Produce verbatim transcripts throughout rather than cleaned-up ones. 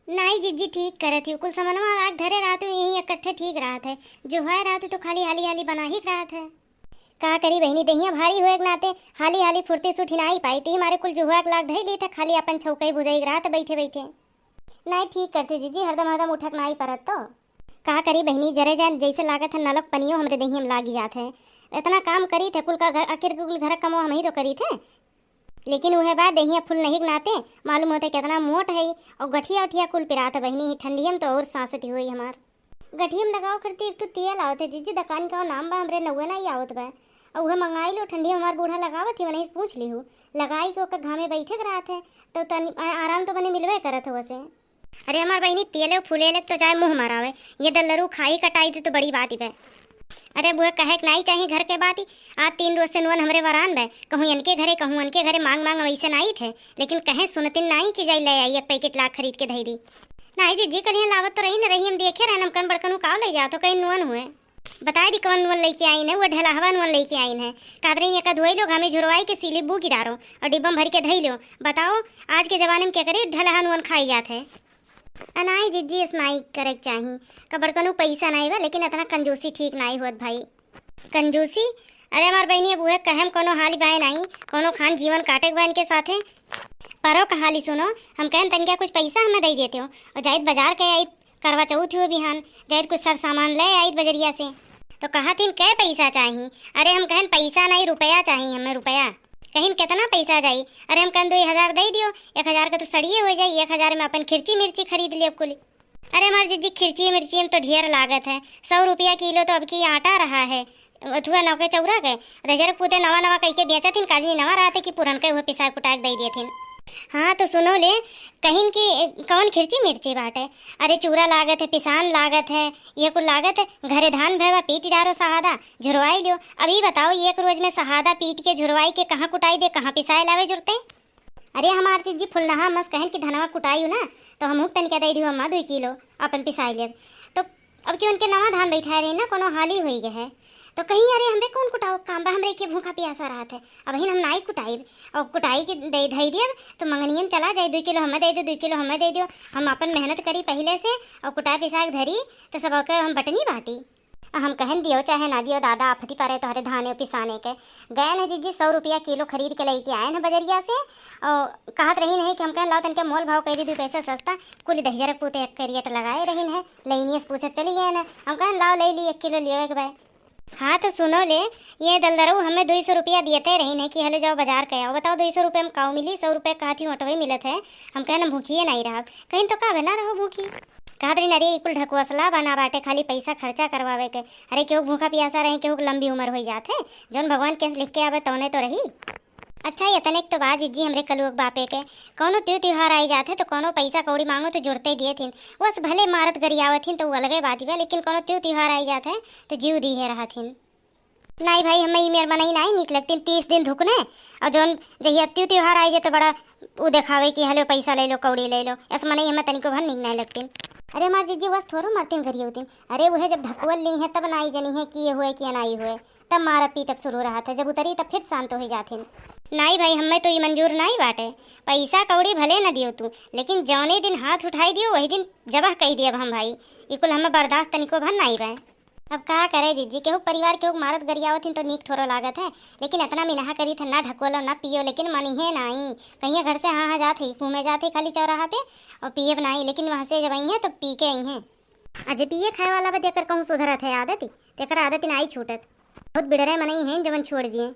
नाई जिज्जी, ठीक करत ही, कुल समनवा लाग धरे रहत ही, यही इकट्ठे ठीक रहत है। जो है रहत ही तो खाली हाली हाली बना ही रहत है। का करी बहिनी, देहिया भारी होए के नाते हाली हाली फुर्ती से उठी नाई पाई, ती मारे कुल जुहुआ के लाग धई ली थे, खाली अपन छौकई भुजई के रहत बैठे बैठे। नाई ठीक करती जिज्जी, हरदम हरदम उठक नाई परत तो। का करी बहिनी, जरे जान जैसे लागत है नलक पनियो हमरे देहिया में लागी जात है। इतना काम करी थे कुल का घर, आखिर कुल घर कमो हम ही तो करी थे। लेकिन उहे बात, देहिया फुल नहीं के नाते मालूम होते कितना मोट है, और गठिया उठिया कुल पिरात है बहिनी, ही ठंडिया में तो और सांसती हुई हमार। गठिया में लगाओ करती एक तो तेल आवत है जिज्जी, दकान का नाम बा, हमरे नौवे नाई आवत बा। और उहे मंगाई लो, ठंडिया में हमार बूढ़ा लगावत ही, वहीं से पूछ ली हूँ। लगाई के ओकर घामे बैठे के रहत है, तो तनी आ-, आराम तो बने मिलवे करत हो वैसे। अरे हमार बहिनी, तेले फूले ले तो चाहे मुँह मरावे, ये दल्लरू खाई कटाई दे तो बड़ी बात ही बे। अरे बुआ, कहे के नाई चाही घर के बात ही। आज तीन रोज से नोन हमरे वरान बे, कहूँ इनके घरे, कहूँ उनके घरे, मांग मांग वैसे नाई थे, लेकिन कहे सुनतिन नाई कि जाई ले आई एक पैकेट ला खरीद के धई दी। नाई जिज्जी, कलिया लावत तो रही न रही, हम देखे रहन, हम कन बड़कन काव ले जात हो, कहीं नोन हुए। बताई दी कौन नोन लेके आइन है, वो ढलहवा नोन लेके आइन है। कादरे ने का धोई लोग हमें झुरवाई के सीली बू गिरारो और डिब्बा में भर के धई लो। बताओ, आज के जमाने में क्या करे, ढलहा नोन खाई जात है। अनाई जिज्जी, इस नाई करे के चाही। का बड़कनू पैसा नाई बा, लेकिन इतना कंजूसी ठीक नाई होत भाई। कंजूसी? अरे हमार बहिनी, अब उहे कहे में कोनो हाल बाय नाई, कोनो खान जीवन काटे के बा इनके साथे। परो का हाली सुनो, हम कहन तनिका कुछ पैसा हमें दे देते हो, और जाइत बाजार के आइत, करवा चौथ हुए बिहान, जाइत कुछ सर सामान ले आइत बजरिया से। तो कहा थीन, "कै पैसा चाही?" अरे हम कहन, "पैसा नाई, रुपया चाही हमें, रुपया।" कहिन, "कितना पैसा जाई?" अरे हम कहन, "दुई हजार दे दियो, एक हजार के तो सड़िए हो जाई, एक हजार में अपन खिरची मिर्ची खरीद लेब कुल।" अरे हमार जिज्जी, खिरची मिर्ची में तो ढेर लागत है, सौ रुपया किलो तो अब की आटा रहा है, अथुआ नौके चौरा के, रजर पूते नवा नवा कह के बेचत हिन, काजनी नवा रहते कि पुरन के हुए पिसा कुटा के दे देथिन। हाँ तो सुनो ले, कहिन कि कौन खिरची मिर्ची बाटे? अरे चूरा लागत है, पिसान लागत है, ये कुल लागत है, घरे धान भय बा, पीट डारो सहादा, झुरवाई लियो। अब ई बताओ, एक रोज में सहादा पीट के झुरवाई के कहाँ कुटाई दे, कहाँ पिसाए लावे जुरते? अरे हमार जिज्जी, फुलनहा मस कहन कि धनवा कुटाई ना, तो हमहू तनिका दे दियो अम्मा, दुई किलो अपन पिसाई लेब। तो अब कि उनके नवा धान बैठाए रही ना, कोनो हाली होई गए है, तो कहीं, "अरे हमरे कौन कुटाओ काम बा, हमरे के भूखा पियासा रहत है, अब हम नाई कुटाइब।" और कुटाई के दे धई दियब तो मंगनियम चला जाए, "दुई किलो हमें दे दो, दुई किलो हमें दे दो।" हम अपन मेहनत करी पहले से और कुटा पिसा के धरी, तो सब के हम बटनी बांटी। आ हम कहन, "दियो चाहे ना दियो दादा, आफती परे तोहरे धाने पिसाने के।" गए न जिज्जी, सौ रुपया किलो खरीद के लेके आए न बजरिया से। और कहत रही नहीं कि हम कहन, "लाओ तनके मोल भाव कह दी, दो पैसा सस्ता।" कुल दहिजर पूते एक करियट लगाए रही है, लेनिए से पूछत चली गए न। हम कहन, "लाओ ले ली, एक किलो लेवे के बा।" हाँ तो सुनो ले, ये दलदरऊ हमें दुई सौ रुपया दियते रही है कि हलो जाओ बाजार के आओ। बताओ दुई सौ रुपये में काऊ मिली, सौ रुपये कहत ही ओटवे मिलत है। हम कहन, "हम भूखिए नहीं रहब।" कहीं तो का बे, ना रहो भूखी। कहत रही, "अरे ई कुल ढकुअसला बना बाटे, खाली पैसा खर्चा करवावे के।" अरे केहू भूखा पियासा रहे, केहू के लंबी उम्र होई जात है, जौन भगवान के लिख के आवे तौने तो रही। अच्छा, ये तनिक तो बा जिज्जी, हमरे कलुआ के बापे के, कौनो त्यू त्योहार आई जात है तो कौनो पैसा कौड़ी मांगो तो जुड़ते दिए थिन। बस भले मारत गरियावत थिन तो उ अलगे बात बा, लेकिन कौनो त्यू त्योहार आई जात है तो जीव दिहे रहत हिन। नाई भाई, हमें ई मेर मनई नाई नीक लगतीन, तीस दिन धुकने, और जौन जहिया त्यू त्योहार आई जाए तो बड़ा उ देखावे कि हलो पैसा ले लो, कौड़ी ले लो, ऐसा मनई हमें तनिको भर नीक नाई लगतीन। अरे हमार जिज्जी, बस थोड़ो मरतीन गरियावतीन। अरे वह जब ढकुअल ली है तब नाई जनी है कि ये हुए कि नाई हुए, तब मारब पीटब शुरू रहत है, जब उतरी तब फिर शांत हो जाथिन। नाई भाई, हमें तो ई मंजूर नाई बाटे, पैसा कौड़ी भले न दियो तू, लेकिन जौने दिन हाथ उठाई दियो वही दिन जबह कही दियब हम भाई, ई कुल हमें बर्दाश्त तनिको भर नाई बा। अब का करे जिज्जी, केहू परिवार केहू मारत गरियावत हिन तो नीक थोड़ो लागत है, लेकिन इतना मिनहा करी थे, ना ढकुअलो ना पियो, लेकिन मनिहे नाई। कहिए घर से हाँ हाँ जात है, घूमे जात है खाली चौराहा पे और पियब नाई, लेकिन वहाँ से जब आई है तो पी के आई है। अजे पिए खाए वाला बा, जेकर कहूँ सुधरत है आदत, तेकर आदत नाई छूटत। बहुत बिड़रे मनई हैं जवन छोड़ दिए।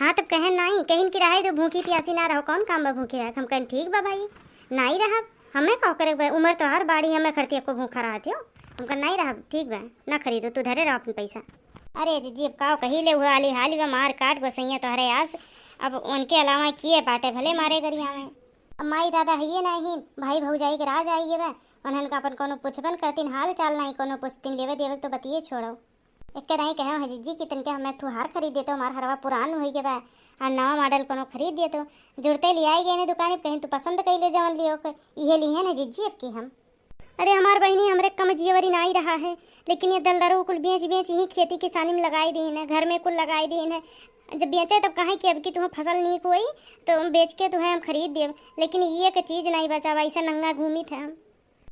हाँ तब कहें नाई, कहिन कि रहे दो, भूखी प्यासी ना रहो, कौन काम बा भूखी रहे? हम कहें ठीक बा भाई, नाई रहब, हमें का करे बा, उम्र तो हर बाड़ी, हमें खरती को भूखा रहत हो। हम कहें नाई रहब, ठीक बा, ना खरीदो, तू धरे रहो अपन पैसा। अरे जिज्जी, अब का कही ले, हुआ आली हाली बा, मार काट गोसैया तोहरे आस, अब उनके अलावा किए बाटे भले मारे गरियावे। अब माई दादा हइये नाहीं, भाई भौजाई के राज आई गए बा, उन्हन का अपन कोनो पुछबन करतीन, हाल चाल नाहीं कोनो पुछतीन, लेवे देवे के तो बतिये छोड़ो। एक दाई कहे हैं जिज्जी कि तनके हमें एक ठो हार खरीद देतो, हमार हरवा पुरान होई गए बा, और नवा मॉडल कोनो खरीद देतो। जुड़ते ले आई गए ने दुकान पे, कहीं तू पसंद कई ले जवन लियो के, इहे लिहे ना जिज्जी अब की हम। अरे हमार बहिनी, हमरे कम जियवरी नाई रहा है, लेकिन ये दलदरो कुल बेच बेच ही खेती किसानी में लगाई दीन है, घर में कुल लगाई दीन है। जब बेचे तब कहे कि अब की तुम्हें फसल नीक होई तो बेच के तुम्हें हम खरीद देब, लेकिन ये एक चीज नाई बचावा, ऐसा नंगा घूमी थे हम।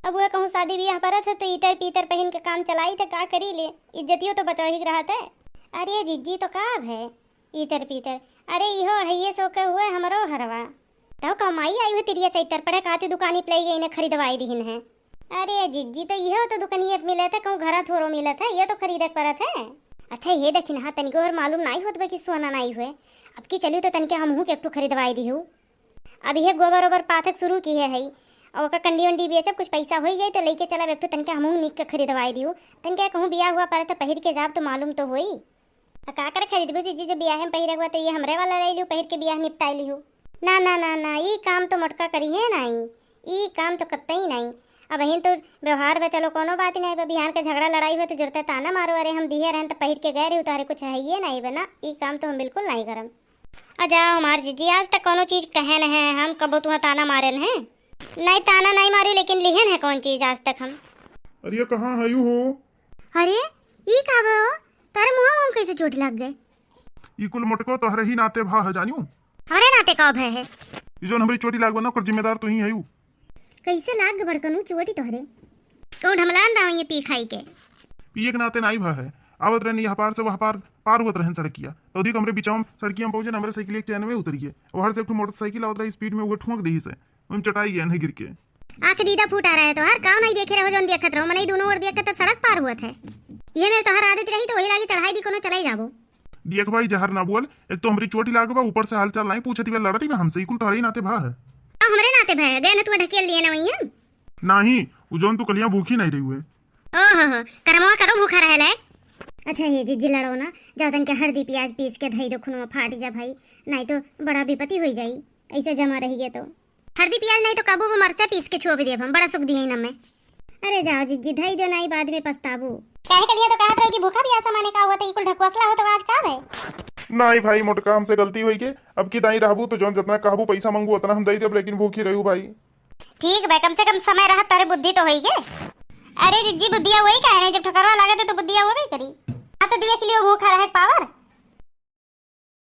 अब वह कहूँ शादी ब्याह परत है तो इतर पीतर पहिन के काम चलाई त का करी ले, इज्जतियो तो बचाही के रहत है। अरे जिज्जी तो का अब है इतर पीतर, अरे इहो अढ़ाइये सौ के हुए हमरो हरवा। तौ कमाई आई हुई तिरिया चैतर पड़े कहती दुकानी पे ले गई ने खरीदवाई दिहिन है। अरे जिज्जी तो इहो तो दुकानिये पे मिलत है, कहूँ घरा थोरो मिलत है, ये तो खरीदे के परत है। अच्छा ये देखिन हाँ तनिको हर मालूम नाई होत बा कि सोना नाई हुए, अब की चली तो तनिके हमहू के एक ठो खरीदवाई दिहू। अब यह गोबर ओबर पाथक शुरू की है, है। और ओकर कंडी उंडी बेचब, कुछ पैसा होई जाई तो लेके चलब एक ठो, तनके हमहू नीक के खरीदवाई दिहू। तनके कहूँ बियाह हुआ पर त पहिर के जाब तो मालूम तो होई। आ का करे खरीदबू जिज्जी, जब बियाह में पहिरे हुआ तो ये हमरे वाला ले लिहू, पहिर के बियाह निपटाई लिहू। ना ना ना ना, ई काम तो मोटका करी है नाई, ई काम तो कत्तई नाई। अब हिन तो व्यवहार बा, चलो कोनो बात ही नाई बा, बिहान के झगड़ा लड़ाई हुआ तो जुरते ताना मारो, अरे हम दिहे रहन तो पहिर के गए रही, तोहरे कुछ है ये नाई बा ना, ई काम तो हम बिल्कुल नाई करम। आ जाओ हमार जिज्जी, आज तक कौनो चीज कहे न है, हम कबो तुहा ताना मारे न है? नहीं ताना नहीं मारू, लेकिन लिहन है कौन चीज आज तक हम। अरे कहाँ हयू हो? अरे ई का बा हो? तारे मुँह में कैसे चोट लग गए? ई कुल मोटको तोहरे ही नाते भा है जानियो। हमरे नाते का भय है? ई जोन हमरी चोटी लागबा ना ओकर जिम्मेदार तू ही हयू। कैसे लाग बड़कनू चोटी तोहरे? कहूँ ढमलान रहा ये पी खाई के। पिए के नाते नाई भा है, आवत रहनी यह पार से वह पार, पार होत रहन सड़किया, तो अधिक हमरे बिचाव में सड़किया में पहुँचे न, हमरे साइकिल एक चैन में उतरी है। वहर से एक ठो मोटरसाइकिल आवत रही स्पीड में, उहे ठुमक देही से, उनमें चटाई गया नहीं गिर के। आँख दीदा फूटा रहे तोहर, काव नहीं देखे रहो जौन देखत रहो, मनई दोनों ओर देख के तब सड़क पार हुआ थे। ये मेरे तोहर आदत रही तो वही लागे चढ़ाई दी कोनो चलाई जाबो। देख भाई जहर ना बोल, एक तो हमरी चोटी लागबा, ऊपर से हालचाल नहीं पूछती बा, लड़ती बा हमसे, ई कुल तोहरे ही नाते भा है। तो हमरे नाते भा है, गए न तू ढकेल लिए ना वहीं हम। नहीं, उ जौन तू कलिया भूखी नहीं रही हुए। ओहो हो, करमवा करो भूखा रहे ले। अच्छा हे जिज्जी लड़ो ना, जाओ तनके हरदी पियाज पीस के धई दो, खुनवा फाटी जा भाई, नहीं तो बड़ा विपत्ति होई जाई, ऐसे जमा रही गए तो। हरदी पियाज नहीं तो काबू में मरचा पीस के छोप देब हम, बड़ा सुख दिए न मैं। अरे जाओ जिज्जी, धई दो नहीं बाद में पछताबू। काहे कलिया तो कहत रहो कि भूखा पियासा माने का हुआ तो ई कुल ढकुअसला हो तो आज का भय? नहीं भाई मोटका हमसे गलती होई के, अब की दाई रहबू तो जौन जितना कहबू पैसा मांगू उतना हम दे देब, लेकिन भूखी रहू भाई। ठीक बा, कम से कम समय रहत तोरे बुद्धि तो होई गे। अरे जिज्जी, बुद्धिया वही काहे नहीं, जब ठकरवा लागे तो, तो बुद्धिया वो भी करी। हाँ तो देख लियो भूखा रहे पावर,